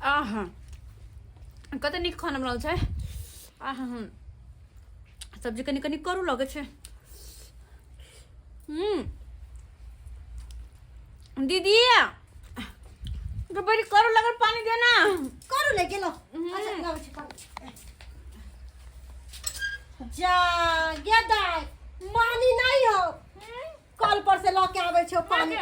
आहा कते नीक खाना बनल छै। आहा हूँ सब्जी कनि कनि करू लगै छै। हूँ दीदी तो बड़ी करू लगल, पानी देना। करू ले गेलो। अच्छा लाबै छी पानी। जा गे दाइ, मानी नहीं हो, कल पर से लऽ के आबै छौ पानी।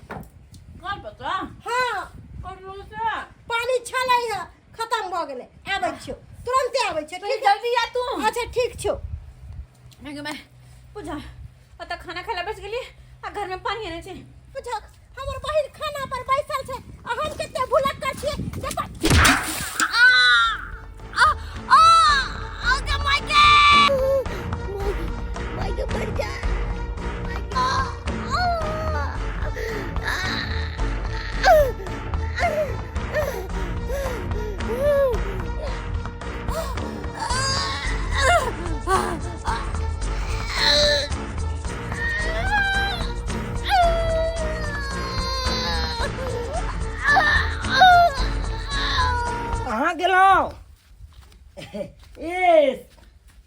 कल पता। हाँ। करू से पानी छलै है, खत्म भऽ गेलै। आबै छियौ, तुरन्ते आबै छियौ। ठीक, ठीक। जल्दी आ तू। अच्छा ठीक छौ। मैं बुझा पता खाना खाए ला बैस गेली आ घर में पानी आने छै। बुझा, हमर बहिन खाना पर बैसल छै आ हम कते भुलक्कड़ छियै, देखो। आ आ आ आ गे my गे, my गे, मर जा। आ आ कहाँ गेलहुँ ए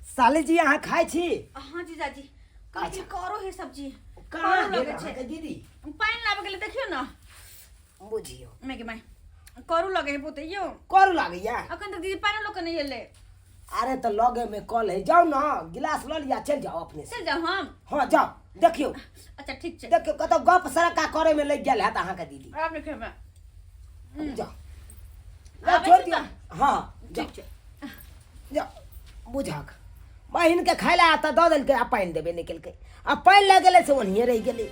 साली जी? अहाँ खाइ छी? हाँ जीजाजी, कथी करो है सब्जी? कहाँ करू गेल लगै छै। अहाँके दीदी? पानि लाबऽ गेलै, देखियौ ने। बुझियौ मैं के my, करू लगे है पोते यौ। करू लागैया? अखन तक दीदी पानि लऽ के नहि एलै। अरे तऽ लगे में कल है, जाउ ने, गिलास लऽ लिया, चलि जाउ अपने से। चलि जाउ हम? हाँ जाउ, देखियौ। अच्छा ठीक छै। देखियौ, कतौ गप सरक्का करे में लागि गेल हैत अहाँके दीदी। आब नहि खेबै। जाउ। आबै छोड़ि छी दियौ। तऽ? हाँ जाउ। ठीक छै। जाउ। बुझक, बहिनके खाय लए तऽ दऽ देलकै आ पानि देबे नहि केलकै, आ पानि लए गेलै से ओनहिए रहि गेलै।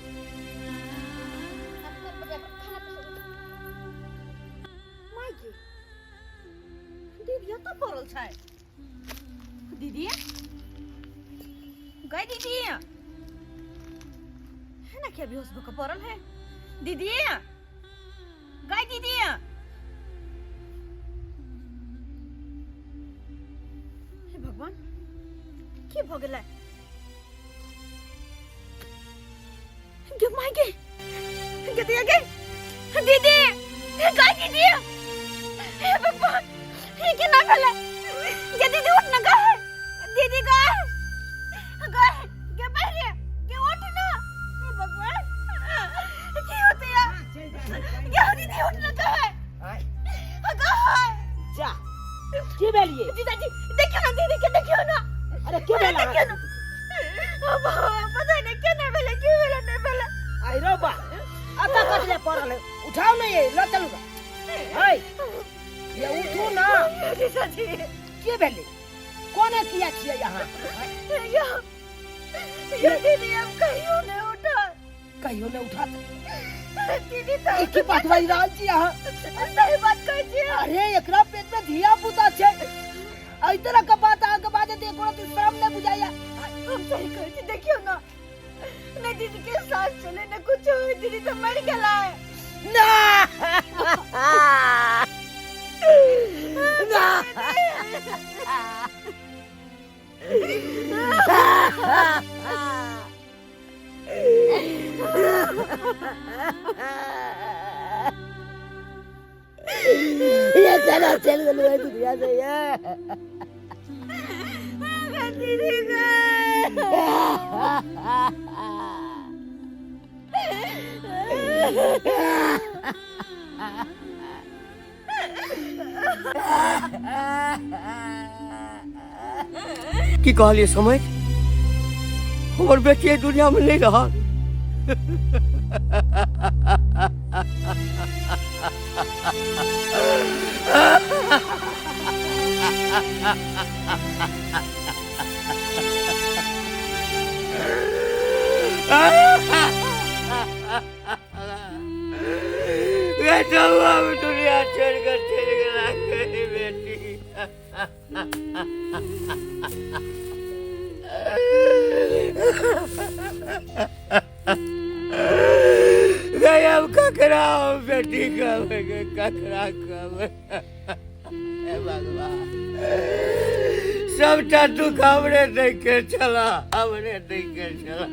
माय गे, दीदी एतऽ पड़ल छै। दीदी गई, दीदी है ना, क्या बेहोश भऽ कऽ पड़ल है? दीदी गई, दीदी, हे भगवान, की भऽ गेलै गे? My गे, गे दिया गे, दीदी गई, दीदी, हे भगवान, ये केना भेलै गे? दीदी उठ ना गे, दीदी गए गए गे, बहरे गे, उठ ना। हे भगवान, की होते या गे? दीदी उठ ना गे गए। जा, की भेलिए? जीजाजी, देखियो ना दीदी के, देखियो ना। अरे की भेल? देखियो ना, पता नहीं केना भेलै, की भेलै, नहि भेलै। आई रो बा, अतऽ कथी पड़ल है? उठाओ ने ये, लऽ चलू ना। है ये, उठू ना। जीजाजी। की भेलै? कोने किया छियै अहाँ? यो यो दीदी हम कहियो नहीं उठा। कहियो नहि उठत? दीदी तो ई की बात बाजि रहल छी अहाँ? सही बात कहै छी। अरे एकरा पेट में धिया पुता छै, एहि तरह के बात अहाँके बाजैत एको रत्ती शरम नहि बुझाइया? हम सही कहै छी, देखियो ना, नहीं दीदी के सांस चले न कुछ हो, दीदी तो मर गेला है। ना ना, ये केना चलि गेलहुँ एहि दुनिया से ये? दीदी गए। की कहलिए समझ, हमर बेटी एहि दुनिया में नहीं रहल। बेटौआ दुनिया छोड़ कर चलि गेला बेटी। गई, अब ककरा हम बेटी कहबै गे? ककरा कहबै? हे भगवान, सबटा दुख हमरे दै के छला, हमरे दै के छला।